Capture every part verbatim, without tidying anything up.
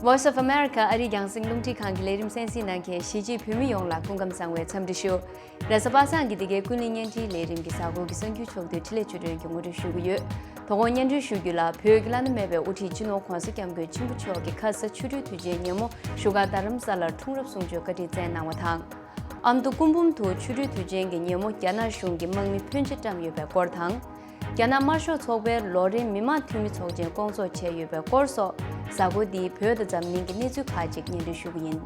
Voice of America ཨ་རིའི་རྒྱང་སྲིང་རླུང་འཕྲིན་ཁང་གི་ལས་རིམ་གསན་གཟིགས་གནང་མཁན་གཞིས་བྱེས་བོད་མི་ཡོངས་ལ་སྐུ་ཁམས་བཟང་བའི་འཚམས་འདྲི་ཞུ། རེས་གཟའ་པ་སངས་ཀྱི་འདི་གའི་ཀུན་གླེང་བརྙན་འཕྲིན་ལས་རིམ་གྱི་གཟའ་འཁོར་གྱི་གསར་འགྱུར་ཕྱོགས་བསྡུས་འཕྲིན་ལས་ཆོས་སྒྲོན་གྱིས་ངོ་སྤྲོད་ཞུ་གི་ཡོད། དོ་དགོང་བརྙན་འཕྲིན་ཞུ་རྒྱུ་ལ། བོད་ཀྱི་བླ་ན་མེད་པའི་དབུ་ཁྲིད་སྤྱི་ནོར་༧གོང་ས་༧སྐྱབས་མགོན་ཆེན་པོ་མཆོག་གིས་ཁ་ས་ཆོ་འཕྲུལ་དུས་ཆེན་ཉིན་མོ་བཞུགས་སྒར་རྡ་རམ་ས་ལར་འཁྲུངས་རབས་གསུང་ཆོས་བཀའ་དྲིན་སྩལ་གནང་བ་དང་། ཨ་མདོ་སྐུ་འབུམ་དུ་ཆོ་འཕྲུལ་དུས་ཆེན་གྱི་ཉིན་མོ་རྒྱ་ནག་གཞུང་གིས་དམག་མི་ཕོན་ཆེ་བཀྲམ་ཡོད་པའི་སྐོར་དང་། རྒྱ་ནག་དམར་ཤོག་ཚོགས་པའི་ལོ་རེའི་མི་དམངས་འཐུས་མི་ཚོགས་ཆེན་སྐོང་ཚོགས་བྱས་ཡོད་པའི་སྐོར་སོགས། གཟའ་འཁོར་འདིའི་བོད་དང་འཛམ་གླིང་གི་གནས་ཚུལ་ཁག་ཅིག་སྙན་སྒྲོན་ཞུ་གི་ཡིན།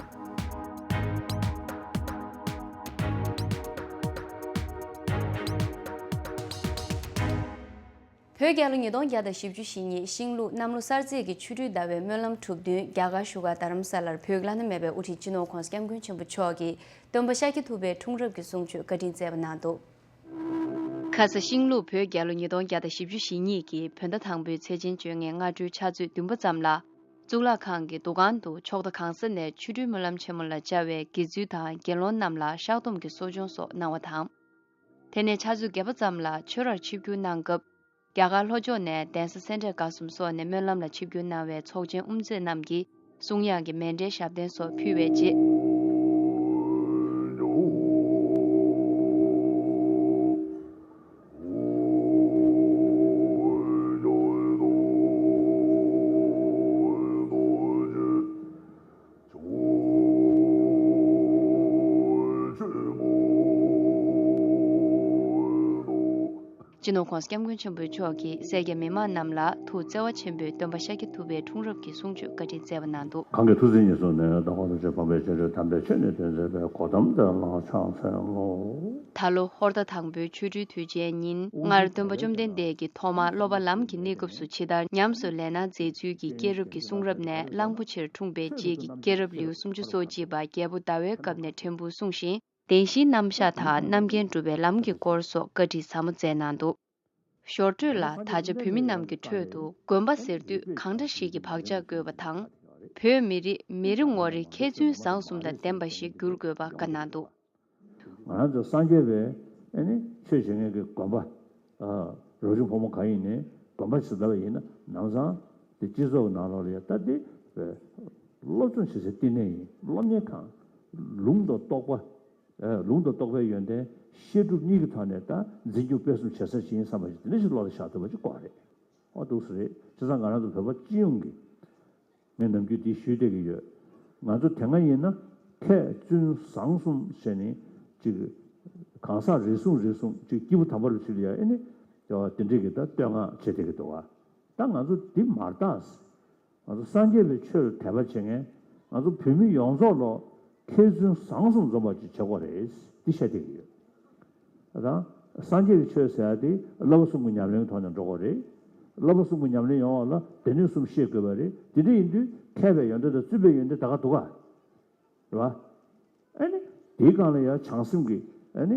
བོད་རྒྱལ་ལོ་ཉིས་སྟོང་བརྒྱ་དང་བཞི་བཅུ་ཞེ་གཉིས་ཤིང་ལུག་གནམ་ལོ་གསར་ཚེས་ཀྱི་ཆོ་འཕྲུལ་ཟླ་བའི་སྨོན་ལམ་གྲུབ་བསྟུན། རྒྱ་གར་བཞུགས་སྒར་རྡ་རམ་ས་ལར་བོད་ཀྱི་བླ་ན་མེད་པའི་དབུ་ཁྲིད་སྤྱི་ནོར་༧གོང་ས་༧སྐྱབས་མགོན་ཆེན་པོ་མཆོག་གིས་སྟོན་པ་ཤཱཀྱ་ཐུབ་པའི་འཁྲུངས་རབས་ཀྱི་གསུང་ཆོས་བཀའ་དྲིན་སྩལ་བ་གནང་འདུག་ཁ་ས་ཤིང་ལུག་བོད་རྒྱལ་ལོ་ཉིས་སྟོང་བརྒྱ་དང་བཞི་བཅུ་ཞེ་གཉིས་ཀྱི་བོད་ཟླ་དང་པོའི་ཚེས་ཆེན་བཅོ་ལྔའི་སྔ་དྲོའི་ཕྱག་ཚོད་བདུན་པ་ཙམ་ལ། གཙུག་ལག་ཁང་གི་འདུ་ཁང་དུ་ཕྱོགས་མཐའ་གང་ས་ནས་ཆོ་འཕྲུལ་སྨོན་ལམ་ཆེན་མོ་ལ་བཅར་བའི་དགེ་ཚུལ་དང་དགེ་སློང་རྣམས་ལ་བཤགས་སྡོམ་གྱི་གསོ་སྦྱོང་སོགས་གནང་བ་དང་། དེ་ནས་ཕྱག་ཚོད་བརྒྱད་པ་ཙམ་ལ་ཆོས་རར་ཆིབས་བསྒྱུར་གནང་སྐབས། རྒྱ་གར་ལྷོ་ཕྱོགས་ནས་གདན་ས་སེ་འབྲས་དགའ་གསུམ་སོགས་ནས་སྨོན་ལམ་ལ་ཆིབས་བསྒྱུར་གནང་བའི་ཚོགས་ཆེན་དབུ་མཛད་རྣམས་ཀྱིས་གསུང་དབྱངས་ཀྱི་མཎྜལ་ཞབས་བརྟན་སོགས་ཕུལ་བའི་རྗེས། སྤྱི་ནོར་༧གོང་ས་༧སྐྱབས་མགོན་ཆེན་པོ་མཆོག་གིས་སེར་སྐྱ་མི་མང་རྣམས་ལ་ཐུགས་བརྩེ་བ་ཆེན་པོས་སྟོན་པ་ཤཱཀྱ་ཐུབ་པའི་འཁྲུངས་རབས་ཀྱི་གསུང་ཆོས་བཀའ་དྲིན་སྩལ་བ་གནང་འདུག་གང་གི་ཐུགས་བརྩེ་ཉེར་བཟུང་ནས། བདག་དབང་དུ་བྱས་གོང་འཕེལ་སྤྱན་རས་གདམས་པའི་ཆོས་ནི་སྟོན་མཛད་པའི། གོ་ཏམ་དེ་ལ་ཕྱག་འཚལ་ལོ། ད་ལོ་ཧོར་ཟླ་དང་པོའི་ཆོ་འཕྲུལ་དུས་ཆེན་ཉིན་སྔར་སྟོན་པ་བཅོམ་ལྡན་འདས་ཀྱིས་ཐོག་མར་སློབ་པ་ལམ་གྱི་གནས་སྐབས་སུ་ཇི་ལྟར་ཉམས་སུ་ལེན་ན་མཛད་ཚུལ་གྱི་སྐྱེས་རབས་ཀྱི་གསུང་རབ་ནས་གླང་པོ་ཆེར་འཁྲུངས་པའི་རྗེས་ཀྱི་སྐྱེས་རབས་ལེའུ་སུམ་ཅུ་སོ་གཅིག་པ་རྒྱལ་པོ་ཟླ་བའི་སྐབས་ནས་ཕྲན་བུ་གསུངས་ཤིང་། བདེན་བཞིའི་རྣམ་གཞག་དང་རྣམ་མཁྱེན་སྒྲུབ་པའི་ལམ་གྱི་སྐོར་སོགས་བཀའ་ཁྲིད་ཟབ་མོ་སྩལ་གནང་འདུག་ཞོར་འཕྲོས་ལ་ད་ཆ་བོད་མི་རྣམས་ཀྱི་ཁྲོད་དུ་དགོན་པ་ཟེར་དུས་གང་འདྲ་ཞིག་གི་བག་ཆགས་དགོས་པ་དང་། བོད་མི་རིགས་མི་རེ་ངོ་རེ་མཁས་བཙུན་བཟང་གསུམ་དང་ལྡན་པ་ཞིག་འགྱུར་དགོས་པ་བཀའ་གནང་འདུག་ང་རང་ཚོ་སངས་རྒྱས་པའི་ཨ་ནི་ཆོས་བྱེད་མཁན་གྱི་དགོན་པ། རབ་བྱུང་ཕོ་མོ་གང་ཡིན་ནའི་དགོན་པ་ཞིག་བཏབ་པ་ཡིན་ན་ནམ་སང་དེ་སྤྱི་ཚོགས་ནང་ལོགས་ལ་ཡ་ད་དེ་སློབ་སྦྱོང་བྱེད་སའི་བསྟི་གནས་ཡིན། སློབ་གཉེར་ཁང་། ལུང་དང་རྟོགས་པ། ལུང་དང་རྟོགས་པའི་ཡོན་ཏན་བཤད་སྒྲུབ་གཉིས་ཀྱི་ཐོག་ནས་ད་འཛིན་སྐྱོང་སྤེལ་གསུམ་བྱེད་ས་ཞིག་ཡིན་བསམ་པ་ཞིག་དེ་འདྲ་ཞིག་བློ་ལ་བཞག་ཐུབ་པ་ཞིག་དགོས་རེད། ཨོ་འདུག་སེ་རེད། བྱས་ཙང་ང་རང་ཚོ་བོད་པ་སྤྱི་ཡོངས་ཀྱི། ངས་ནམ་རྒྱུན་འདི་ཞུས་བསྡད་ཀྱི་ཡོད། ང་ཚོ་དེ་སྔ་ཡིན་ན་མཁས་བཙུན་བཟང་གསུམ་བྱས་ནས་ཅིག་གང་ཟག་རེ་ཟུང་རེ་ཟུང་ཅིག་སྐྱེས་བུ་དམ་པ་རུ་ཅིག་ལ་ཡ་ཨེ་ནི་དེ་འདྲས་ཀྱི་ད་བསྟོད་བསྔགས་བྱེད་བསྡད་ཀྱི་འདུག་བ། ད་ང་ཚོ་འདི་མ་རེད་ད། ང་ཚོ་སངས་རྒྱས་པའི་ཆོས་ལ་དད་པ་བྱེད་མཁན་ང་ཚོ་བོད་མི་ཡོངས་རྫོགས་ལ་མཁས་བཙུན་བཟང་གསུམ་འཛོམས་པ་ཅིག་བྱེད་དགོས་རེད། འདི་བཤད་བསྡད་ཀྱི་ཡོད། དང་། སངས་རྒྱས་ཀྱི་ཆོས་ཟེར་ཡ་དེ་བསླབ་པ་གསུམ་གྱི་ཉམས་ལེན་གྱི་ཐོག་ནས་འགྲོ་དགོས་རེད། བསླབ་པ་གསུམ་གྱི་ཉམས་ལེན་ཡོང་བ་ལ་སྡེ་སྣོད་གསུམ་ཤེས་དགོས་པ་རེད། དེ་འདྲ་ཡིན་དུས་མཁས་པའི་ཡོན་ཏན་དང་རྩོད་པའི་ཡོན་ཏན་ད་ག་འདུག་ག་རེད་བ། ཨ་ནི། དེའི་སྒང་ལ་ཡང་བྱང་སེམས་ཀྱི་ཨ་ནི།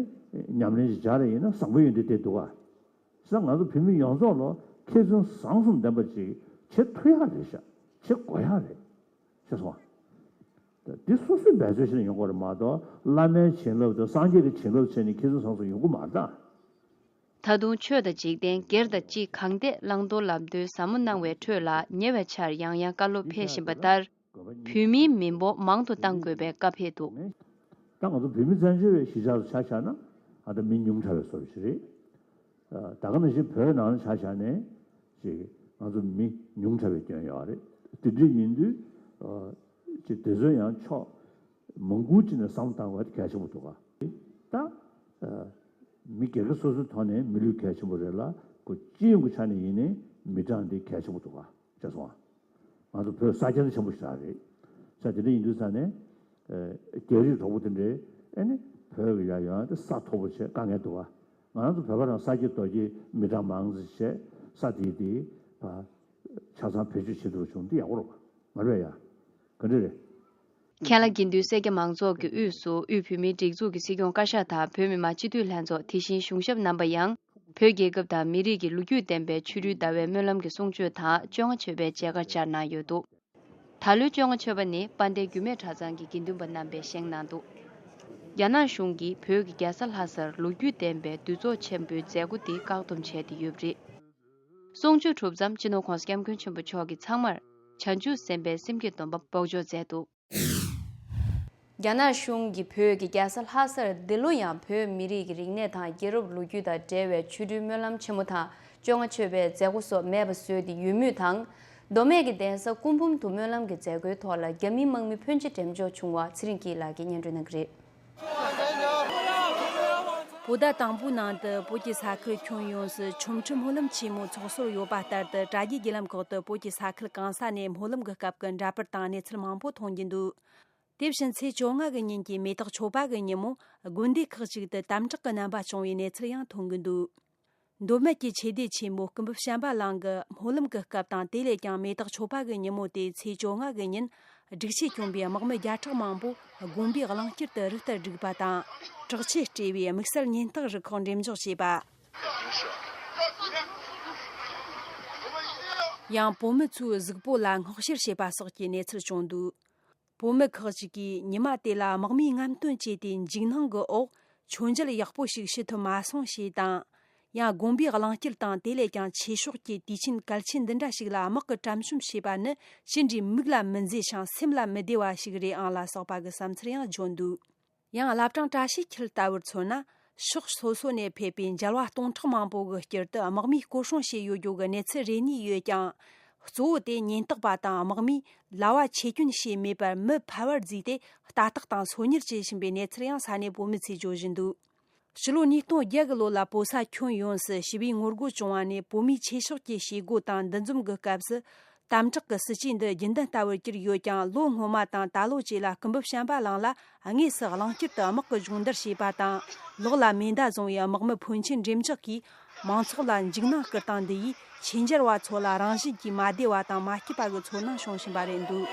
ཉམས་ལེན་ཞིག་སྦྱར་རེ་ཡིན་ན་བཟང་པོའི་ཡོན་ཏན་དེ་འདུག་ག་ས་ང་ཚོ་བོད་མི་ཡོངས་རྫོགས་ལ་མཁས་བཙུན་བཟང་གསུམ་ལྡན་པ་ཅིག་བྱེད་ཐུབ་ཡག་རེད་ཤག་བྱེད་དགོས་ཡག་རེད། ཤེས་སོང་ཨ། འདི་སོ་སོས་འབད་རྩོལ་བྱས་ནས་ཡོང་དགོས་རེད་མ་གཏོགས་བླ་མའི་བྱིན་རླབས་དང་སངས་རྒྱས་ཀྱི་བྱིན་རླབས་བྱས་ནས་མཁས་བཙུན་བཟང་གསུམ་ཡོང་གི་མ་རེད་ད། ད་དུང་ཆོས་དང་འཇིག་རྟེན་སྒེར་དང་སྤྱི་གང་ཐད་བླང་དོར་ལམ་སྟོན་ཟབ་མོ་གནང་བའི་ཁྲོད་ལ་ཉེ་བའི་ཆར་ཡང་ཡང་བཀའ་སློབ་ཕེབས་བཞིན་པ་ལྟར། བོད་མིའི་མི་འབོར་མང་དུ་གཏང་དགོས་པའི་བཀའ་ཕེབས་འདུག་ད་ང་ཚོ་བོད་མི་བཙན་བྱོལ་བའི་གཞིས་ཆགས་སུ་ཆ་བཞག་ན་ཨ་ད་མི་ཉུང་དྲགས་པའི་བཟོ་འདྲ་ཞིག་རེད། ད་ག་ནང་བཞིན་བོད་ནང་ལ་ཆ་བཞག་ནས་ཅིག་ང་ཚོ་མི་ཉུང་དྲགས་པའི་སྐྱོན་ཡོད་རེད། དེ་འདྲ་ཡིན་དུས་ཅིག་དེ་ཚོ་ཡང་ཕྱོགས་མང་པོ་ཅིག་ནས་བསམ་བློ་བཏང་དགོས་པ་དེ་གལ་ཆེན་པོ་འདུག་ག་ད་མི་སྒེར་གྱི་སོ་སོའི་ཐོག་ནས་མི་ལུས་གལ་ཆེན་པོ་རེད་ལ་ཁོ་སྤྱི་ཡོངས་ཀྱི་ཆ་ནས་ཡིན་ནའི་མི་གྲངས་འདི་གལ་ཆེན་པོ་འདུག་ག་ཤེས་སོང་ཨ། ང་ཚོ་བོད་ས་ཆ་འདི་ཆེན་པོ་ཞིག་རེད། ས་དེ་འདྲ་ཡིན་དུས་ས་ནས། རྒྱ་རིགས་གྲོགས་པོ་དེ་འདྲས་ཨེ་ནི་བོད་ཀྱི་ཡ་ཡོང་དེ་ས་མཐོ་པོ་བྱས་དཀའ་ངལ་འདུག་ག་ང་རང་ཚོ་བོད་པ་རང་ས་སྐྱེས་རྡོ་སྐྱེས་མི་གྲངས་མང་ཙམ་བྱས་ས་དེའི་དེ་ཆ་ཚང་བེད་སྤྱོད་བྱེད་ཐུབ་པ་བྱུང་འདི་ཡག་པོ་རེད་མ་རེད་ཡ། ག་འདྲ་རེད། ཁེ་ལ་དགེ་འདུན་སེར་སྐྱ་མང་ཚོགས་ཀྱི་དབུས་སུ་དབུས་བོད་མིའི་སྒྲིག་འཛུགས་ཀྱི་སྲིད་སྐྱོང་བཀའ་ཤག་དང་བོད་མི་མང་སྤྱི་འཐུས་ལྷན་ཚོགས་དེ་བཞིན་གཞུང་ཞབས་རྣམ་པ་ཡང་བོད་རྒྱལ་ཁབ་དང་མི་རིགས་ཀྱི་ལོ་རྒྱུས་ལྡན་པའི་ཆོ་འཕྲུལ་ཟླ་བའི་སྨོན་ལམ་གྱི་གསུང་ཆོས་དང་བཅོ་ལྔ་མཆོད་པའི་མཇལ་ཁར་བཅར་གནང་ཡོད་འདུག་ད་ལོའི་བཅོ་ལྔ་མཆོད་པ་ནི་དཔལ་ལྡན་རྒྱུད་སྨད་གྲྭ་ཚང་གི་དགེ་འདུན་པ་རྣམ་པས་བཞེངས་གནང་འདུག་རྒྱ་ནག་གཞུང་གིས་བོད་ཀྱི་རྒྱལ་ས་ལྷ་སར་ལོ་རྒྱུས་ལྡན་པའི་འདུ་ཚོགས་ཆེན་པོའི་མཛད་སྒོ་འདི་བཀག་སྡོམ་བྱས་ཏེ་ཡོད་པ་རེད། གསུང་ཆོས་གྲུབ་མཚམས་སྤྱི་ནོར་༧གོང་ས་༧སྐྱབས་མགོན་ཆེན་པོ་མཆོག་གིས་ཚང་མར་ བྱང་ཆུབ་སེམས་དཔའི་སེམས་བསྐྱེད་སྡོམ་པ་འབོགས་ཆོག་མཛད་འདུག། རྒྱ་ནག་གཞུང་གིས་བོད་ཀྱི་རྒྱལ་ས་ལྷ་སར་འདི་ལོ་ཡང་བོད་མི་རིགས་ཀྱི་རིག་གནས་དང་རྒྱལ་རབས་ལོ་རྒྱུས་དང་འབྲེལ་བའི་ཆོ་འཕྲུལ་སྨོན་ལམ་ཆེན་མོ་དང་བཅོ་ལྔ་མཆོད་པའི་མཛད་སྒོ་སོགས་མེད་པ་བཟོས་ཏེ་ཡོད་མུས་དང་། མདོ་སྨད་ཀྱི་གདན་ས་སྐུ་འབུམ་དུ་སྨོན་ལམ་གྱི་མཛད་སྒོའི་ཐོག་ལ་རྒྱ་མི་དམག་མི་ཕོན་ཆེ་འགྲེམས་འཇོག་བྱུང་བ་ཚེ་རིང་སྐྱིད་ལགས་ཀྱིས་སྙན་སྒྲོན་གནང་གི་རེད། བོད་ཟླ་དང་པོའི་ནང་དུ་བོད་ཀྱི་ས་ཁུལ་ཁྱོན་ཡོངས་སུ་ཆོ་འཕྲུལ་སྨོན་ལམ་ཆེན་མོ་འཚོགས་སྲོལ་ཡོད་པ་ལྟར་དུ། དྲ་རྒྱའི་བརྒྱུད་ལམ་ཁག་ཏུ་བོད་ཀྱི་ས་ཁུལ་གང་ས་ནས་སྨོན་ལམ་གྱི་སྐབས་ཀྱི་འདྲ་པར་དང་གནས་ཚུལ་མང་པོ་མཐོང་རྒྱུ་འདུག། དེ་བཞིན་ཚེས་བཅོ་ལྔ་གི་ཉིན་གྱི་མེ་སྟག་མཆོད་པ་གི་ཉིན་མོ་དགོན་སྡེ་ཁག་ཅིག་ཏུ་དམ་དྲག་གི་རྣམ་པ་བྱུང་བའི་གནས་ཚུལ་ཡང་ཐོན་གྱི་འདུག། མདོ་སྨད་ཀྱི་ཆོས་སྡེ་ཆེན་མོ་སྐུ་འབུམ་བྱམས་པ་གླིང་གི་སྨོན་ལམ་གྱི་སྐབས་དང་། དེ་ལས་ཀྱང་མེ་སྟག་མཆོད་པ་གི་ཉིན་མོ་སྟེ་ཚེས་བཅོ་ལྔ་གི་ཉིན། སྒྲིག་ཆས་གྱོན་པའི་དམག་མི་བརྒྱ་ཕྲག་མང་པོ་དགོན་པའི་གླིང་དཀྱིལ་དུ་རི་ལྟར་བསྒྲིགས་པ་དང་། དྲག་ཆས་སྤྲས་པའི་དམིགས་བསལ་ཉེན་རྟོག་རུ་ཁག་འགྲེམས་འཇོག་བྱས་པ། ཡང་བོད་མི་ཚོའི་གཟུགས་པོ་ལ་སྔོག་བཤེར་བྱས་པ་སོགས་ཀྱི་གནས་ཚུལ་བྱུང་འདུག། བོད་མི་ཁག་ཅིག་གིས་ཉི་མ་དེ་ལ་དམག་མིའི་རྔམ་སྟོན་བྱས་ཏེ། འཇིགས་སྣང་གི་འོག་མཆོད་མཇལ་ཡག་པོ་ཞིག་ཞུ་ཐུབ་མ་སོང་ཞེས་དང་། ཡང་དགོན་པའི་གླིང་དཀྱིལ་དང་། དེ་ལས་ཀྱང་ཆོས་ཕྱོགས་ཀྱི་དུས་ཆེན་གལ་ཆེན་འདི་འདྲ་ཞིག་ལ་དམག་གིས་བཀྲམ་བཅོམ་བྱས་པ་ནི་ཅི་འདྲའི་མིག་ལ་མི་མཛེས་ཤིང་སེམས་ལ་མི་བདེ་བ་ཞིག་རེད་ཨང་ལ་སོགས་པ་གི་བསམ་ཚུལ་ཡང་བརྗོད་འདུག། ཡང་བླ་བྲང་བཀྲ་ཤིས་འཁྱིལ་ལྟ་བུར་མཚོན་ན། ཕྱོགས་སོ་སོ་ནས་ཕེབས་པའི་མཇལ་བ་སྟོང་ཕྲག་མང་པོ་གི་དཀྱིལ་དུ་དམག་མིས་སྐོར་སྲུང་བྱས་ཡོད་རྒྱུ་གི་གནས་ཚུལ་རེ་གཉིས་ཡོད་ཀྱང་། གཙོ་བོ་དེ་ཉེན་རྟོག་པ་དང་དམག་མིས་ལྭ་བ་ཆེད་སྐྱོན་བྱས་མེད་པར་མི་ཕལ་བར་རྫུས་ཏེ་ལྟ་རྟོག་དང་སོ་ཉར་བྱེད་བཞིན་པའི་གནས་ཚུལ་ཡང་ས་གནས་བོད་མི་ཚོས་བརྗོད་བཞིན་འདུག། ཕྱི་ལོ་ཉིས་སྟོང་བརྒྱད་གི་ལོ་ལ་བོད་ས་ཁྱོན་ཡོངས་སུ་ཞི་བའི་ངོ་རྒོལ་བྱུང་བ་ནས། བོད་མིའི་ཆོས་ཕྱོགས་ཀྱི་བྱེད་སྒོ་དང་འདུ་འཛོམས་ཀྱི་སྐབས་སུ། དམ་དྲག་གི་སྲིད་ཇུས་འདི་རྒྱུན་ལྡན་ལྟ་བུར་གྱུར་ཡོད་ཀྱང་། ལོ་སྔོན་མ་དང་ད་ལོ་བཅས་ལ་སྐུ་འབུམ་བྱམས་པ་གླིང་ལ་དངོས་སུ་གླིང་དཀྱིལ་དུ་དམག་གིས་སྦྱོང་བརྡར་བྱས་པ་དང་། ལག་ལ་མེ་མདའ་བཟུང་བའི་དམག་མི་ཕོན་ཆེན་འགྲེམས་འཇོག་གིས། མང་ཚོགས་ལ་འཇིགས་སྣང་སྐུལ་སྟངས་འདི་ཡིས་ཆོས་མཇལ་བ་ཚོ་ལ་རང་བཞིན་གྱིས་མ་བདེ་བ་དང་མ་སྐྱིད་པ་གི་ཚོར་སྣང་བྱུང་བཞིན་པ་རེད་འདུག།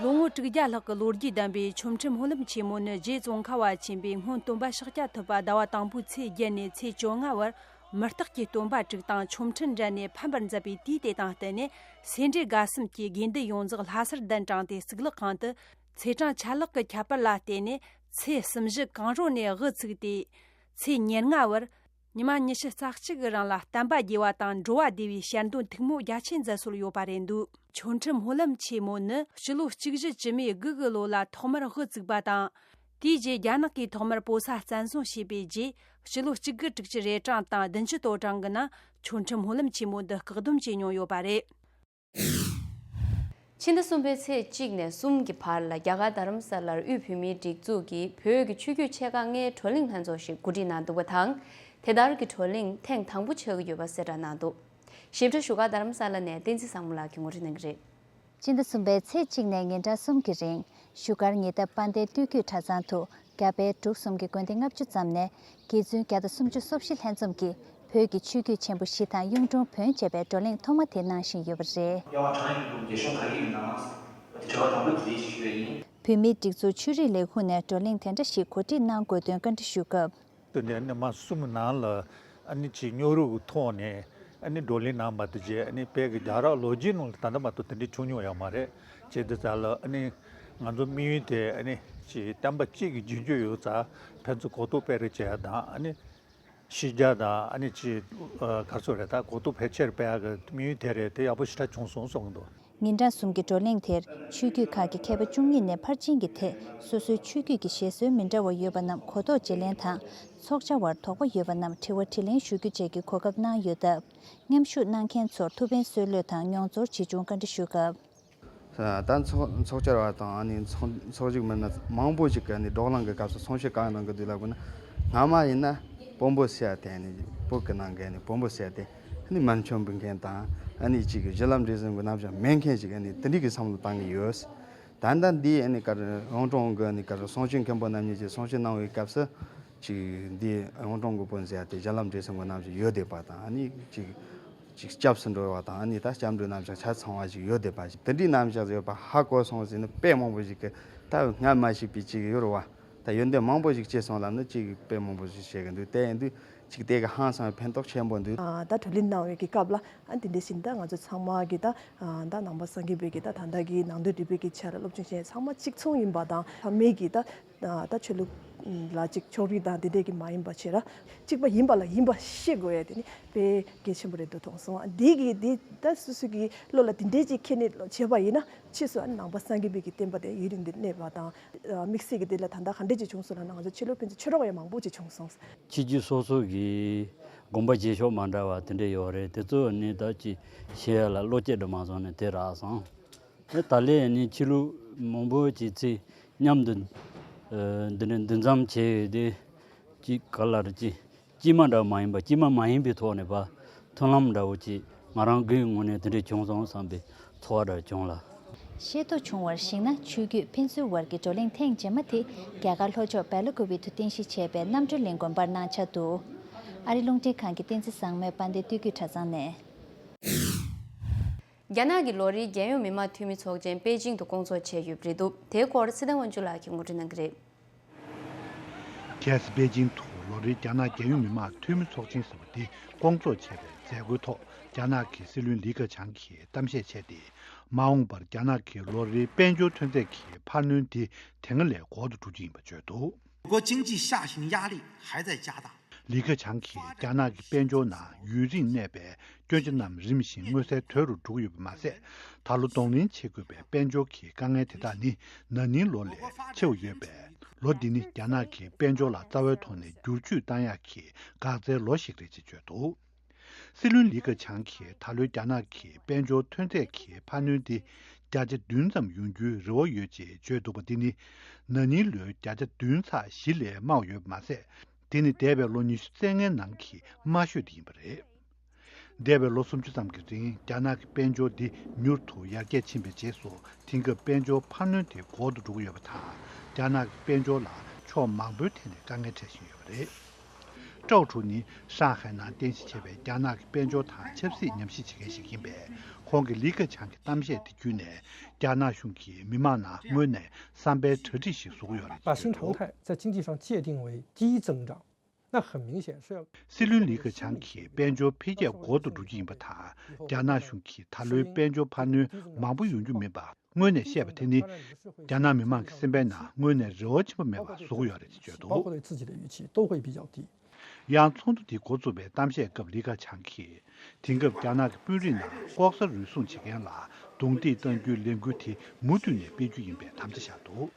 ལོ་ངོ་དྲུག་བརྒྱ་ལྷག་གི་ལོ་རྒྱུས་ལྡན་པའི་ཆོ་འཕྲུལ་སྨོན་ལམ་ཆེན་མོ་ནི་རྗེ་ཙོང་ཁ་པ་ཆེན་པོས་སྔོན་སྟོན་པ་ཤཱཀྱ་ཐུབ་པ་ཟླ་བ་དང་པོའི་ཚེས་བརྒྱད་ནས་ཚེས་བཅོ་ལྔ་བར་མི་རྟག་གི་སྟོན་པ་དྲུག་དང་ཆོ་འཕྲུལ་འགྲན་ནས་ཕམ་པར་མཛད་པའི་དུས་དེ་དང་བསྟུན་ནས། སེ་འབྲས་དགའ་གསུམ་གྱི་དགེ་འདུན་ཡོངས་རྫོགས་ལྷ་སར་གདན་དྲངས་ཏེ། གཙུག་ལག་ཁང་དུ་ཚེས་གྲངས་ཆད་ལྷག་གི་ཁྱད་པར་ལ་བརྟེན་ནས་ཚེས་གསུམ་བཞི་གང་རུང་ནས་དབུ་ཚུགས་ཏེ། ཚེས་ཉེར་ལྔ་བར་ཉི་མ་ཉི་ཤུ་རྩ་གཅིག་གི་རིང་ལ་བསྟན་པ་རྒྱས་པ་དང་འགྲོ་བ་བདེ་བའི་ཞལ་འདོན་ཐུགས་སྨོན་རྒྱ་ཆེ་མཛད་སྲོལ་ཡོད་པ་རེད་འདུག། ཆོ་འཕྲུལ་སྨོན་ལམ་ཆེན་མོ་ནི་སྤྱི་ལོ་གཅིག་བཞི་བཅུ་མེད་དགུ་གི་ལོ་ལ་ཐོག་མར་དབུ་བཙུགས་པ་དང་། དེའི་རྗེས་རྒྱ་ནག་གིས་ཐོག་མར་བོད་ས་བཙན་བཟུང་བྱས་པའི་རྗེས། སྤྱི་ལོ་གཅིག་དགུ་དྲུག་ཅུ་རེ་གྲངས་དང་བདུན་ཅུ་དོན་གྲངས་ཀྱི་ནང་ཆོ་འཕྲུལ་སྨོན་ལམ་ཆེན་མོ་འདི་བཀག་སྡོམ་བྱས་མྱོང་ཡོད་པ་རེད། ཕྱི་ཟླ་གསུམ་པའི་ཚེས་གཅིག་ནས་གསུམ་གྱི་བར་ལ་རྒྱ་གར་རྡ་རམ་ས་ལར་དབུས་བོད་མིའི་སྒྲིག་འཛུགས་ཀྱིས་བོད་ཀྱི་ཆོས་བརྒྱུད་ཆེ་ཁག་ལྔའི་བགྲོ་གླེང་ལྷན་ཚོགས་ཤིག་གོ་སྒྲིག་གནང་འདུག་པ་དང་། དེ་ལྟར་གྱི་བགྲོ་གླེང་ཐེངས་དང་པོ་ཆགས་ཀྱི་ཡོད་པ་གསལ་བསྒྲགས་གནང་འདུག། ཞིབ་ཕྲ་བཞུགས་སྒར་རྡ་རམ་ས་ལ་ནས་བསྟན་འཛིན་བཟང་མོ་ལགས་ཀྱིས་ངོ་སྤྲོད་གནང་གི་རེད། ཕྱི་ཟླ་གསུམ་པའི་ཚེས་གཅིག་ནས་ཉིན་གྲངས་གསུམ་གྱི་རིང་བཞུགས་སྒར་ཉེ་འདབས་དཔལ་ལྡན་སྟོད་རྒྱུད་གྲྭ་ཚང་དུ་རྒྱ་བལ་འབྲུག་གསུམ་གྱི་དགོན་སྡེ་ལྔ་བཅུ་ཙམ་ནས་དགེ་བཙུན་བརྒྱ་དང་སུམ་ཅུ་སོ་བཞི་ལྷན་འཛོམས་ཀྱིས་བོད་ཀྱི་ཆོས་བརྒྱུད་ཆེན་པོ་བཞི་དང་གཡུང་དྲུང་བོན་བཅས་པའི་བགྲོ་གླེང་ཐོག་མ་དེ་གནང་བཞིན་ཡོད་པ་རེད། རྒྱལ་བ་དྲང་ཡིག་གི་རྒྱས་ཤོག་ག་གི་ཡིན་ནམ། དྲི་བ་དང་པོ་དེ་ཞིག་ཞུ་ཡ་ཡིན། བོད་མིའི་སྒྲིག་འཛུགས་ཆོས་རིག་ལས་ཁུངས་ནས་བགྲོ་གླེང་དེ་འདྲ་ཞིག་གོ་སྒྲིག་གནང་དགོས་དོན་བཀའ་འདྲི་ཞུ་སྐབས། དེ་ནས་ཨ་ནི་མ་གསུམ་ནང་ལ་ཨ་ནི་ཅིག་སྨྱོ་རུབ་ཀྱི་ཐོག་ནས་ཨ་ནི་བགྲོ་གླེང་གནང་བ་དེ་རྗེས་ཨ་ནི་བོད་ཀྱི་རྒྱལ་རབས་ལོ་རྒྱུས་ནང་ལ་ད་ལྟ་མ་གཏོགས་དེ་འདྲ་བྱུང་མྱོང་ཡོད་མ་རེད། བྱས་དུས་ཙམ་ལ་ཨ་ནི་ང་ཚོ་དམིགས་ཡུལ་དེ་ཨ་ནི་ཅིག་བསྟན་པ་གཅིག་གི་རྒྱུན་སྤྱོད་ཡོད་ཙང་ཕན་ཚུན་གོ་རྟོགས་སྤེལ་རེས་བྱེད་ཡ་དང་། ཨ་ནི་ཤེས་རྒྱ་དང་ཨ་ནི་ཅིག་ག་རེ་ཟེར་དགོས་རེད། ད་གོ་རྟོགས་ཕལ་ཆེར་སྤེལ་ཡ་གི་དམིགས་ཡུལ་དེ་རེད། དེ་ཡག་པོ་ཞེ་དྲག་བྱུང་སོང་གསུང་གི་འདུག། ཉིན་གྲངས་གསུམ་གྱི་བགྲོ་གླེང་དེར་ཆོས་བརྒྱུད་ཁག་གི་མཁས་པ་བཅུ་གཉིས་ནས་ཕར་ཕྱིན་གྱི་ཐད་སོ་སོའི་ཆོས་བརྒྱུད་ཀྱི་བཞེད་སྲོལ་མི་འདྲ་བ་ཡོད་པ་རྣམས་གོ་རྟོགས་བརྗེ་ལེན་དང་། ཚོགས་བཅར་བར་དོགས་པ་ཡོད་པ་རྣམས་དྲི་བ་དྲིས་ལན་ཞུ་རྒྱུ་བཅས་ཀྱི་གོ་སྐབས་གནང་ཡོད་སྟབས། མཉམ་ཞུགས་གནང་མཁན་ཚོར་ཐུགས་ཕན་གསོས་བློས་དང་མྱོང་ཚོར་ཇི་བྱུང་བཀའ་འདྲི་ཞུ་སྐབས། ད་ཚོགས་ཚོགས་བཅར་བ་དང་ཨ་ནི་ཚོགས་ཚོགས་ཞུགས་མི་སྣ་མང་པོ་ཞིག་གིས་ཨ་ནི་བགྲོ་གླེང་གི་སྐབས་སུ་གསུང་བཤད་གང་གནང་གི་འདུག་ལབ་དགོས་ན། སྔ་མ་ཡིན་ན་བོན་པོ་ཟེར་ཡ་དེ་ཨ་ནི་བོད་ཀྱི་ནང་གི་ཨ་ནི་བོན་པོ་ཟེར་ཡ་དེ་ཨ་ནི་མན་ཆད་འབུལ་མཁན་དང་། ཨ་ནི་གཅིག་གི་གཞི་ལམ་འབྲས་གསུམ་གྱི་རྣམ་གཞག་མེད་མཁན་ཞིག་ཨ་ནི་དེ་འདྲའི་གི་བསམ་བློ་བཏང་གི་ཡོད། ད་ལྟ་འདི་ཨ་ནི་ག་རེ་གཡུང་དྲུང་གི་ཨ་ནི་ག་རེ་གསུང་ཆོས་མཁན་པོ་རྣམ་གཉིས་ཀྱིས་གསུང་བཤད་གནང་བའི་སྐབས་སུ། ཅིག་འདི་གཡུང་དྲུང་གི་བོན་ཟེར་ཡ་དེ་གཞི་ལམ་འབྲས་གསུམ་གྱི་རྣམ་གཞག་ཡོད་བསྡད་པ་དང་། ཨ་ནི་ཅིག་ཅིག་སྐྱབས་སུ་འགྲོ་བ་དང་། ཨ་ནི་ད་སྐྱབས་འགྲོའི་རྣམ་གཞག་ཆ་ཚང་བ་ཞིག་ཡོད་བསྡད་པ་ཞིག་དེ་འདྲའི་རྣམ་གཞག་ཡོད་པ་ཧ་གོ་སོང་ཟེར་ནས་དཔེ་མང་པོ་ཞིག་གིས་ད་སྔར་མ་ཤེས་པའི་ཅིག་ཡོད་རེད་བ། ད་ཡོན་ཏན་མང་པོ་ཞིག་སྐྱེས་སོང་ལབ་ནས་ཅིག་དཔེ་མང་པོ་ཞིག་བཤད་གི་འདུག། དེ་ཡིན་དུས་ཅིག་དེ་གི་ཧང་སང་བའི་ཕན་ཐོགས་ཆེན་པོ་འདུག། ཨ་ད་བགྲོ་གླེང་གནང་བའི་གི་སྐབས་ལ་ཨ་འདི་འདྲ་བཞིན་ད་ང་ཚོ་ཚང་མ་གི་ད་ཨ་ད་ནང་པ་སངས་རྒྱས་པའི་གི་ད་ད་ལྟ་གི་ནང་དོན་རིག་པའི་གི་ཆ་ལ་སློབ་སྦྱོང་བྱས་ཚང་མ་གཅིག་མཚུངས་ཡིན་པ་དང་། ཕ་མེས་ཀྱི་ད་ད་ཆོས་ལུགས་ ལ་ཅིག་ཕྱོགས་རིས་དང་དེ་འདྲས་ཀྱི་མ་ཡིན་པ་བྱས་ར། གཅིག་པ་ཡིན་པ་ལ་ཡིན་པ་ཤེས་དགོས་ཡ་དེ་ནི་དཔེ་གལ་ཆེན་པོ་རེད་འདུག་མཐོང་སོང་། འདི་གི་འདི་ད་སོ་སོ་གི་བློ་ལ་དེ་འདྲས་ཅིག་ཁྱེར་ནས་བྱས་པ་ཡིན་ན། ཕྱིས་སུ་ཨ་ནི་ནང་པ་སངས་རྒྱས་པའི་གི་བསྟན་པ་དེ་ཡུན་རིང་དུ་གནས་པ་དང་། དམིགས་བསལ་གྱི་དེ་ལ་ད་ལྟ་ག་འདྲས་ཅིག་བྱུང་སོང་ན། ང་ཚོ་ཕྱི་ལོ་ཕན་ཚུན་ཕྱི་རོགས་ཡང་མང་པོ་ཅིག་བྱུང་སོང་། ཕྱི་རྒྱལ་སོ་སོ་གི་དགོན་པ་རྗེས་ཕྱོགས་མ་འདྲ་བ་དེ་འདྲས་ཡོད་རེད། དེ་ཚོ་ནི་ད་ཅིག་བཤད་ཡ་ལ་བློ་སྐྱེད་འདྲ་མ་སོང་ནས་དེ་རག་སོང་། ཨེ་ད་ལས་ནི་ཕྱི་ལོ་མང་པོ་ཅིག་ཚེ་མཉམ་དུ་འདི་འདྲས་འདི་འཛོམས་བྱས་ཡོད་དེ། ཅིག་ག་ལ་རེད། ཅིག་སྐྱེས་མ་འདྲ་བ་མ་ཡིན་པ། སྐྱེས་མ་མ་ཡིན་པའི་ཐོག་ནས་ཕར་མཐུན་ལམ་འདྲ་བོ་ཅིག་ང་རང་གི་ངོས་ནས་དེ་འདྲས་བྱུང་སོང་བསམ་པའི་ཚོར་བ་འདྲ་བྱུང་ལ། ཤེས་རྟོགས་བྱུང་བར་གཞིགས་ན། ཆོས་བརྒྱུད་ཕན་ཚུན་བར་གྱི་བགྲོ་གླེང་ཐེངས་རྗེས་མ་དེ་རྒྱ་གར་ལྷོ་ཕྱོགས་སྦེ་ལ་ཀུ་པེ་དུ་རྟེན་གཞི་བྱས་པའི་རྣམ་གྲོལ་གླིང་དགོན་པར་གནང་འཆར་འདུག་ཨ་རི་རླུང་འཕྲིན་ཁང་གི་བསྟན་འཛིན་བཟང་མོས་དཔལ་ལྡན་སྟོད་བརྒྱུད་གྲྭ་ཚང་ནས། རྒྱ་ནག་གི་ལོ་རེའི་རྒྱལ་ཡོངས་མི་དམངས་འཐུས་མི་ཚོགས་ཆེན་པེ་ཅིང་དུ་སྐོང་ཚོགས་བྱས་ཡོད་པ་རེད་འདུག་དེའི་སྐོར་ཚེ་བརྟན་དབང་ཕྱུག་ལགས་ཀྱིས་ངོ་སྤྲོད་གནང་གི་རེད། གལ་སྲིད་པེ་ཅིང་དུ་ལོ་རེའི་རྒྱ་ནག་རྒྱལ་ཡོངས་མི་དམངས་འཐུས་མི་ཚོགས་ཆེན་ཟེར་བ་འདི་སྐོང་ཚོགས་བྱས་པའི་མཛད་སྒོའི་ཐོག་རྒྱ་ནག་གི་སྲིད་བློན་ལི་ཁེ་ཆང་གིས་གཏམ་བཤད་བྱས་ཏེ། མ་འོངས་པར་རྒྱ་ནག་གི་ལོ་རེའི་དཔལ་འབྱོར་ཐོན་རྫས་ཀྱི་འཕར་སྣོན་དེ་དེ་སྔ་ལས་འགོར་དུ་འགྲོ་རྒྱུ་ཡིན་པ་བརྗོད་འདུག 国际经济下行压力还在加大。 ལི་ཁེ་ཆང་གིས་རྒྱ་ནག་གི་དཔལ་འབྱོར་ནང་ཡུན་རིང་གནས་པའི་སྐྱོན་ཆ་རྣམས་རིམ་བཞིན་མངོན་གསལ་དོད་རུ་འགྲོ་གི་ཡོད་པ་མ་ཟད། ད་ལོ་གདོང་ལེན་བྱེད་དགོས་པའི་དཔལ་འབྱོར་གྱི་དཀའ་ངལ་དེ་དག་ནི་ན་ནིང་ལོ་ལས་ཆེ་བ་ཡོད་པས། ལོ་འདི་ནི་རྒྱ་ནག་གི་དཔལ་འབྱོར་ལ་རྩ་བའི་ཐོག་ནས་བསྒྱུར་བཅོས་བཏང་ཡག་གི་འགག་རྩའི་ལོ་ཞིག་རེད་ཅེས་བརྗོད་འདུག་སྲིད་བློན་ལི་ཁེ་ཆང་གིས་ད་ལོའི་རྒྱ་ནག་གི་དཔལ་འབྱོར་ཐོན་རྫས་ཀྱི་འཕར་སྣོན་དེ་བརྒྱ་ཆ་བདུན་ཙམ་ཡོང་རྒྱུའི་རེ་བ་ཡོད་ཅེས་བརྗོད་འདུག་པ་འདི་ནི་ན་ནིང་ལོའི་བརྒྱ་ཆ་བདུན་ཚེག་བཞི་ལས་དམའ་བ་ཡོད་པ་མ་ཟད། དེ་ནི་འདས་པའི་ལོ་ཉི་ཤུ་རྩ་ལྔའི་ནང་གི་དམའ་ཤོས་དེ་ཡིན་པ་རེད། འདས་པའི་ལོ་སུམ་ཅུ་ཙམ་གྱི་རིང་རྒྱ་ནག་གི་དཔལ་འབྱོར་འདི་མྱུར་དུ་ཡར་རྒྱས་ཕྱིན་པའི་རྗེས་སུ། དེང་སྐབས་དཔལ་འབྱོར་འཕར་སྣོན་དེ་འགོར་དུ་འགྲོ་གི་ཡོད་པ་དང་། རྒྱ་ནག་གི་དཔལ་འབྱོར་ལ་ཕྱོགས་མང་པོའི་ཐད་ནས་དཀའ་ངལ་འཕྲད་བཞིན་ཡོད་པ་རེད། ཀྲའོ་ཁྲུའུ་ནི་ཧྲང་ཧའེ་ནང་རྟེན་གཞི་བྱས་པའི་རྒྱ་ནག་གི་དཔལ་འབྱོར་དང་ཆབ་སྲིད་ཉམས་ཞིབ་བྱེད་མཁན་ཞིག་ཡིན་པས། ཁོང་གིས་ལི་ཁེ་ཆང་གི་གཏམ་བཤད་དེ་བརྒྱུད་ནས། རྒྱ་ནག་གཞུང་གིས་མི་དམངས་ནང་དངོས་གནས་བསམ་པའི་གྲ་སྒྲིག་ཞིག་བཟོ་གི་ཡོད་རེད་ཅེས་བརྗོད་འདུག 把新常态在经济上界定为低增长，那很明显是要 སྲིད་བློན་ལི་ཁེ་ཆང་གིས་དཔལ་འབྱོར་འཕེལ་རྒྱས་འགོར་དུ་འགྲོ་རྒྱུ་ཡིན་པ་དང་། རྒྱ་ནག་གཞུང་གིས་ད་ལོའི་དཔལ་འབྱོར་འཕར་སྣོན་མང་པོ་ཡོང་རྒྱུ་མིན་པ་སྔོན་ནས་བཤད་པ་དེ་ནི། རྒྱ་ནག་མི་དམངས་ཀྱི་སེམས་པའི་ནང་དངོས་གནས་རེ་བ་ཆེན་པོ་མེད་པ་བཟོ་གི་ཡོད་རེད་ཅེས་བརྗོད་འདུག 包括对自己的预期都会比较低。 ཡང་ཚོགས་འདུ་དེ་འགོ་བཙུགས་པའི་གཏམ་བཤད་སྐབས་ལི་ཁེ་ཆང་གིས། དེང་སྐབས་རྒྱ་ནག་གི་དཔོན་རིགས་ནང་ལྐོག་ཟ་རུལ་སུངས་བྱེད་མཁན་ལ་རྡུང་རྡེག་གཏང་རྒྱུའི་ལས་འགུལ་དེ་མུ་མཐུད་ནས་སྤེལ་རྒྱུ་ཡིན་པའི་དམ་བཅའ་བཞག་འདུག་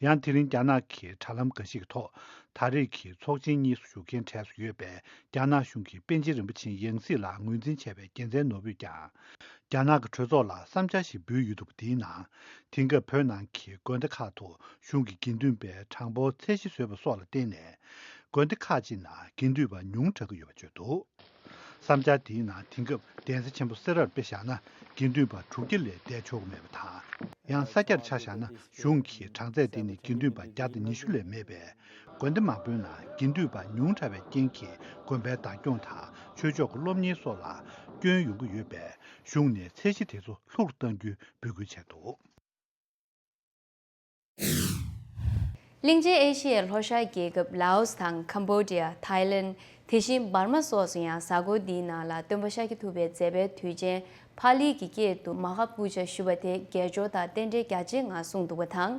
ཡང་དེ་རིང་རྒྱ་ནག་གི་དྲ་ལམ་འགའ་ཞིག་གི་ཐོག་ད་རེས་ཀྱི་ཚོགས་ཆེན་གཉིས་སུ་ཞུགས་མཁན་གྲས་སུ་ཡོད་པའི་རྒྱ་ནག་གཞུང་གི་པཎ་ཆེན་རིན་པོ་ཆེའི་ཡང་སྲིད་ལ་ངོས་འཛིན་བྱས་པའི་རྒྱལ་མཚན་ནོར་བུས་ཀྱང་། རྒྱ་ནག་གི་གྲོས་ཚོགས་ལ་བསམ་འཆར་ཞིག་འབུལ་ཡོད་འདུག་པ་དེའི་ནང་། དེང་སྐབས་བོད་ནང་གི་དགོན་སྡེ་ཁག་ཏུ་གཞུང་གི་དགེ་འདུན་པའི་གྲངས་འབོར་ཚད་གཞི་བཟོས་པ་སོགས་ལ་བརྟེན་ནས། དགོན་སྡེ་ཁག་ཅིག་ནང་དགེ་འདུན་པ་ཉུང་དྲགས་ཀྱི་ཡོད་པ་བརྗོད་འདུག་བསམ་འཆར་དེའི་ནང་དེང་སྐབས་གདན་ས་ཆེན་པོ་སེ་རར་དཔེ་བཞག་ན། དགེ་འདུན་པ་དྲུག་བརྒྱ་ལས་འདས་ཆོག་གི་མེད་པ་དང་། ཡང་ས་སྐྱར་ཆ་བཞག་ན། གཞུང་གི་གྲངས་ཚད་དེ་ནི་དགེ་འདུན་པ་བརྒྱ་དང་ཉི་ཤུ་ལས་མེད་པས། དགོན་སྡེ་མང་པོའི་ནང་དགེ་འདུན་པ་ཉུང་དྲགས་པའི་རྐྱེན་གྱིས། དགོན་པའི་བདག་སྐྱོང་དང་ཆོས་ཕྱོགས་ཀྱི་སློབ་གཉེར་སོགས་ལ་སྐྱོན་ཡོང་གི་ཡོད་པས། གཞུང་ནས་ཚད་གཞི་དེ་ཚོ་ལྷུག་ཏུ་གཏང་རྒྱུའི་འབོད་སྐུལ་བྱས་འདུག་གླིང་ཆེན་ཨེ་ཤི་ཡའི་ལྷོ་ཤར་རྒྱལ་ཁབ་ལའོ་སི་དང་ཁམ་བྷོ་ཌི་ཡ། ཐའི་ལན། དེ་བཞིན་འབར་མ་སོགས་སུ་ཡང་གཟའ་འཁོར་འདིའི་ནང་ལ་སྟོན་པ་ཤཱཀྱ་ཐུབ་པའི་མཛད་པའི་དུས་ཆེན་ཕ་ལི་གི་སྐད་དུ་མ་ཧཱ་པུ་ཇ་ཞུ་བ་དེ་དགེ་སྦྱོར་དང་རྟེན་འབྲེལ་རྒྱ་ཆེ་ངང་གསུངས་འདུག་པ་དང་།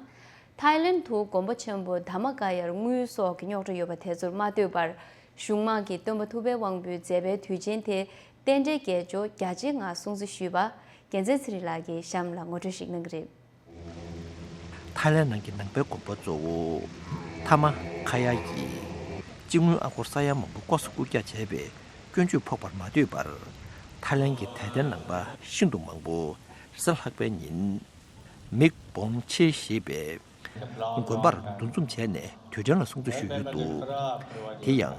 ཐའི་ལན་དུ་དགོན་པ་ཆེན་པོ་དྷརྨ་ཀ་ཡར་དངུལ་སོགས་ཀྱི་རྙོག་དྲ་ཡོད་པ་དེ་ཚོར་མ་ལྟོས་པར། གཞུང་དམངས་ཀྱིས་སྟོན་པ་ཐུབ་པའི་དབང་པོའི་མཛད་པའི་དུས་ཆེན་དེ་རྟེན་འབྲེལ་དགེ་སྦྱོར་རྒྱ་ཆེ་ངང་སྲུང་བརྩི་ཞུས་པ། རྒྱལ་མཚན་ཚེ་རིང་ལགས་ཀྱིས་གཤམ་ལ་ངོ་སྤྲོད་ཞིག་གནང་གི་རེད། ཐའི་ལན་ནང་གི་ནང་པའི་དགོན་པ་གཙོ་བོ་ཐ་མ་ཁ་ཡ་ཡིས་སྤྱི་དངུལ་ཨ་སྒོར་ས་ཡ་མང་པོ་ལྐོག་ཟ་རྐུ་རྒྱག་བྱས་པའི་སྐྱོན་བརྗོད་ཕོག་པར་མ་ལྟོས་པར། ཐའི་ལན་གྱི་དད་ལྡན་ནང་པ་ཤིན་ཏུ་མང་པོ་རེས་གཟའ་ལྷག་པའི་ཉིན་མིག་བོང་ཆེ་ཞེས་པའི་དགོན་པར་འདུ་འཛོམས་བྱས་ནས་དུས་དྲན་ལ་སྲུང་བརྩི་ཞུས་ཡོད་འདུག་དེ་ཡང་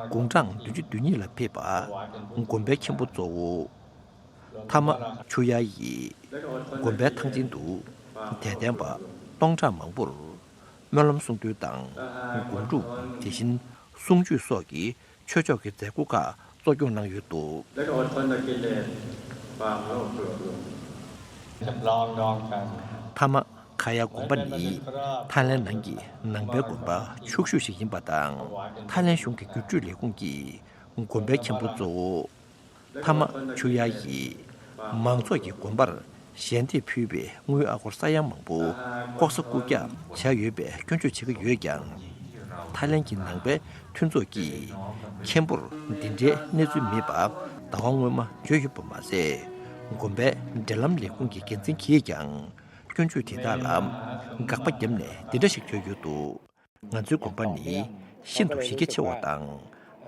དགུང་གྲངས་བདུན་ཅུ་དོན་གཉིས་ལ་ཕེབས་པ་དགོན་པའི་མཁན་པོ་གཙོ་བོ་ཐ་མ་ཆུ་ཡ་ཡིས་དགོན་པའི་ཐང་ཆེན་དུ་དད་ལྡན་པ་སྟོང་ཕྲག་མང་པོར་སྨོན་ལམ་གསུང་གྲོས་དང་སྒོམ་སྒྲུབ། དེ་བཞིན་གསུང་ཆོས་སོགས་ཀྱི་ཆོས་ཕྱོགས་ཀྱི་མཛད་སྒོ་ཁག་གཙོ་སྐྱོང་གནང་ཡོད་འདུག་ཐ་མ་ཁ་ཡ་དགོན་པ་ནི་ཐའི་ལན་ནང་གི་ནང་པའི་དགོན་པ་ཕྱུག་ཤོས་ཤིག་ཡིན་པ་དང་། ཐའི་ལན་གཞུང་གི་བརྒྱུད་སྤྲོད་ལས་ཁུངས་ཀྱིས་དགོན་པའི་མཁན་པོ་གཙོ་བོ་ཐ་མ་ཆུ་ཡ་ཡིས་མང་ཚོགས་ཀྱི་དགོན་པར་ ཞལ་འདེབས་ཕུལ་བའི་དངུལ་ཨ་སྒོར་ས་ཡ་མང་པོ་ལྐོག་ཟ་རྐུ་རྒྱག་བྱས་ཡོད་པའི་སྐྱོན་བརྗོད་བྱེད་ཀྱི་ཡོད་ཀྱང་། ཐའི་ལེན་གྱི་ནང་པའི་མཐུན་ཚོགས་ཀྱིས་མཁན་པོར་འདི་འདྲའི་གནས་ཚུལ་མེད་པ་ཟླ་བ་སྔོན་མ་བརྗོད་ཡོད་པ་མ་ཟད། དགོན་པའི་འབྲེལ་ལམ་ལས་ཁུངས་ཀྱི་འགན་འཛིན་གྱིས་ཀྱང་སྐྱོན་བརྗོད་དེ་དག་ལ་དགག་པ་བརྒྱབ་ནས་འདི་འདྲ་ཞིག་བརྗོད་ཡོད་འདུག་ང་ཚོའི་དགོན་པ་ནི་ཤིན་ཏུ་གཞི་རྒྱ་ཆེ་བ་དང་།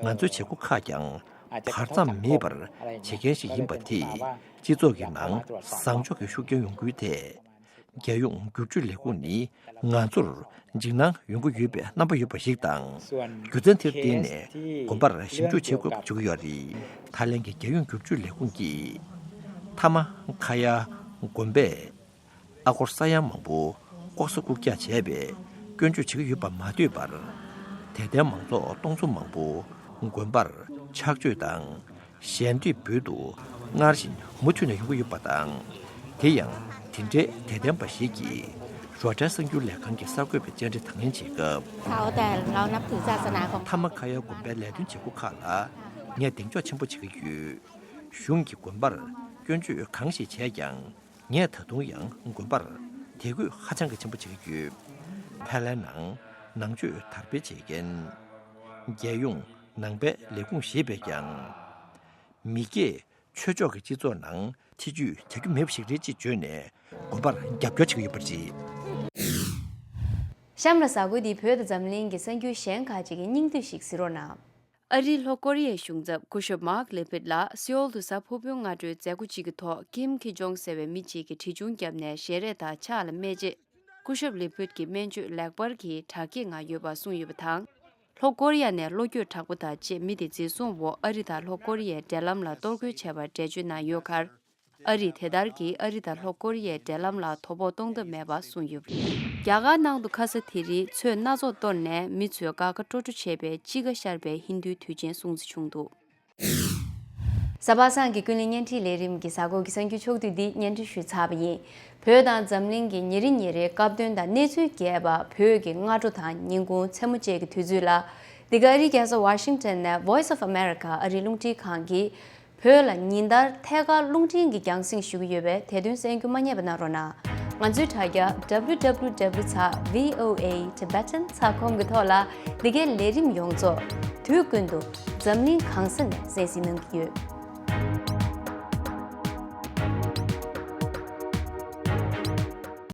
ང་ཚོའི་བྱེད་སྒོ་ཁག་ཀྱང་བར་མཚམས་མེད་པར་བྱེད་མཁན་ཞིག་ཡིན་པ་དེས་སྤྱི་ཚོགས་ཀྱི་ནང་བཟང་ཕྱོགས་ཀྱི་ཤུགས་རྐྱེན་ཡོང་ཁུལ་ཐད། རྒྱལ་ཡོངས་བསྒྱུར་བཅོས་ལས་ཁུངས་ནི་ང་ཚོར་འཇིགས་སྣང་ཡོང་གི་ཡོད་པའི་རྣམ་པ་ཡོད་པ་ཞིག་དང་། རྒྱུ་མཚན་དེར་བརྟེན་ནས་དགོན་པར་ཞིབ་འཇུག་བྱེད་དགོས་པ་བརྗོད་ཀྱི་ཡོད་རེད། ཐའི་ལེན་གྱི་རྒྱལ་ཡོངས་བསྒྱུར་བཅོས་ལས་ཁུངས་ཀྱིས་ཐ་མ་ཁ་ཡ་དགོན་པས། ཨ་སྒོར་ས་ཡ་མང་པོ་ལྐོག་ཟ་རྐུ་རྒྱག་བྱས་པའི་སྐྱོན་བརྗོད་བྱེད་ཀྱི་ཡོད་པ་མ་ཐོས་པར། དད་ལྡན་མང་ཚོགས་སྟོང་ཚོ་མང་པོ་དགོན་པར་ཕྱག་མཆོད་དང་ཞལ་འདེབས་འབུལ་དུ་སྔར་བཞིན་མུ་མཐུད་ནས་ཡོང་གི་ཡོད་པ་དང་། དེ་ཡང་དེ་འདྲའི་དད་ལྡན་པ་ཞིག་གིས་རོ་ཊར་གསར་འགྱུར་ལས་ཁང་གི་གསར་འགོད་པའི་བཅར་འདྲི་དང་ལེན་བྱེད་སྐབས། เขาแต่เรานับถือศาสนาของ ཐ་མ་ཁ་ཡ་དགོན་པའི་ལས་དོན་བྱེད་སྒོ་ཁག་ལ་ངས་གདེང་འཇོག་ཆེན་པོ་བྱེད་ཀྱི་ཡོད། གཞུང་གིས་དགོན་པར་སྐྱོན་བརྗོད་གང་ཞིག་བྱས་ཀྱང་། ངས་ད་དུང་ཡང་དགོན་པར་དད་གུས་ཧ་ཅང་གི་ཆེན་པོ་བྱེད་ཀྱི་ཡོད། ཕ་ལའི་ནང་ནང་ཆོས་དར་སྤེལ་བྱེད་མཁན། རྒྱལ་ཡོངས་ནང་པའི་ལས་ཁུངས་ཞེས་པས་ཀྱང་། མི་སྐྱས་ཆོས་ཕྱོགས་ཀྱི་སྤྱི་ཚོགས་ནང་ཐེ་ཇུས་བྱ་རྒྱུ་མེད་པ་ཞིག་རེད་ཅེས་བརྗོད་ནས་དགོན་པར་རྒྱབ་སྐྱོར་བྱེད་ཀྱི་ཡོད་པ་རེད། གཤམ་ལ་གཟའ་འཁོར་འདིའི་བོད་དང་འཛམ་གླིང་གི་གསར་འགྱུར་གཞན་ཁག་ཅིག་གི་སྙིང་བསྡུས་ཤིག་གཟིགས་རོགས་གནང་། ཨ་རིས་ལྷོ་ཀོ་རི་ཡའི་གཞུང་ཚབ་སྐུ་ཞབས་མཱག་ལེ་ཕིད་ལགས་སེའོལ་དུ་གཟའ་ཕུར་བུའི་སྔ་དྲོའི་མཛད་སྒོ་གཅིག་གི་ཐོག་ཀིམ་ཁི་ཇོང་ཟེར་བའི་མི་གཅིག་གིས་གྲི་ཆུང་བརྒྱབ་ནས་ཞལ་རས་དང་ཕྱག་ལ་སྨས་རྗེས། སྐུ་ཞབས་ལེ་ཕིད་ཀྱི་སྨན་བཅོས་ལེགས་པར་གྱི་དྲག་སྐྱེད་ངང་ཡོད་པ་གསུངས་ཡོད་པ་དང་། ལྷོ་ཀོ་རི་ཡ་ནས་བློ་འགྱོད་དྲག་པོ་དང་བཅས་མི་དེ་འཛིན་བཟུང་འོག་ཨ་རི་དང་ལྷོ་ཀོ་རི་ཡའི་འབྲེལ་ལམ་ལ་གཏོར་རྒོལ་བྱས་པར་འགྲེལ་བརྗོད་གནང་ཡོད་ཁར། ཨ་རིས་དེ་ལྟར་གྱིས་ཨ་རི་དང་ལྷོ་ཀོ་རི་ཡའི་འབྲེལ་ལམ་ལ་དོ་ཕོག་གཏོང་ཐབས་མེད་པ་གསུངས་ཡོད་པ་རེད། རྒྱ་གར་ནང་དུ་ཁ་ས་དེ་རིང་ཚོས་སྣ་ཚོགས་གཏོར་ནས་མི་ཚོས་དགའ་དགའ་སྤྲོ་སྤྲོ་བྱས་པའི་དཔྱིད་ཀ་ཤར་བའི་ཧིན་རྡུའི་དུས་ཆེན་སྲུང་བརྩི་བྱུང་འདུག། གཟའ་པ་སངས་ཀྱི་ཀུན་གླེང་བརྙན་འཕྲིན་ལས་རིམ་གྱི་གཟའ་འཁོར་གྱི་གསར་འགྱུར་ཕྱོགས་བསྡུས་འདི་སྙན་སྒྲོན་ཞུས་ཚར་བ་ཡིན། བོད་དང་འཛམ་གླིང་གི་ཉིན་རེ་ཉིན་རེའི་སྐབས་དོན་དང་གནས་ཚུལ་རྒྱས་པ་བོད་ཀྱི་སྔ་དྲོ་དང་ཉིན་གུང་མཚན་མོ་བཅས་ཀྱི་དུས་ཚོད་ལ། འདི་ག་ཨ་རིའི་རྒྱལ་ས་ཝ་ཤིང་ཊོན་ནས་Voice of America ཨ་རིའི་རླུང་འཕྲིན་ཁང་གིས། བོད་ལ་ཉིན་ལྟར་ཐད་ཀར་རླུང་འཕྲིན་གྱི་རྒྱང་སྲིང་ཞུ་གི་ཡོད་པས་དེ་དོན་གསན་རྒྱུ་མ་བསྙེལ་བ་གནང་རོགས་གནང་། ང་ཚོའི་དྲ་རྒྱ་W W W ཚེག་V O A Tibetan ཚེག་ཁོམ་གྱི་ཐོག་ལ་འདི་གའི་ལས་རིམ་ཡོངས་རྫོགས་དུས་ཀུན་ཏུ་འཛམ་གླིང་གང་ས་ནས་གསན་གཟིགས་གནང་གི་ཡོད།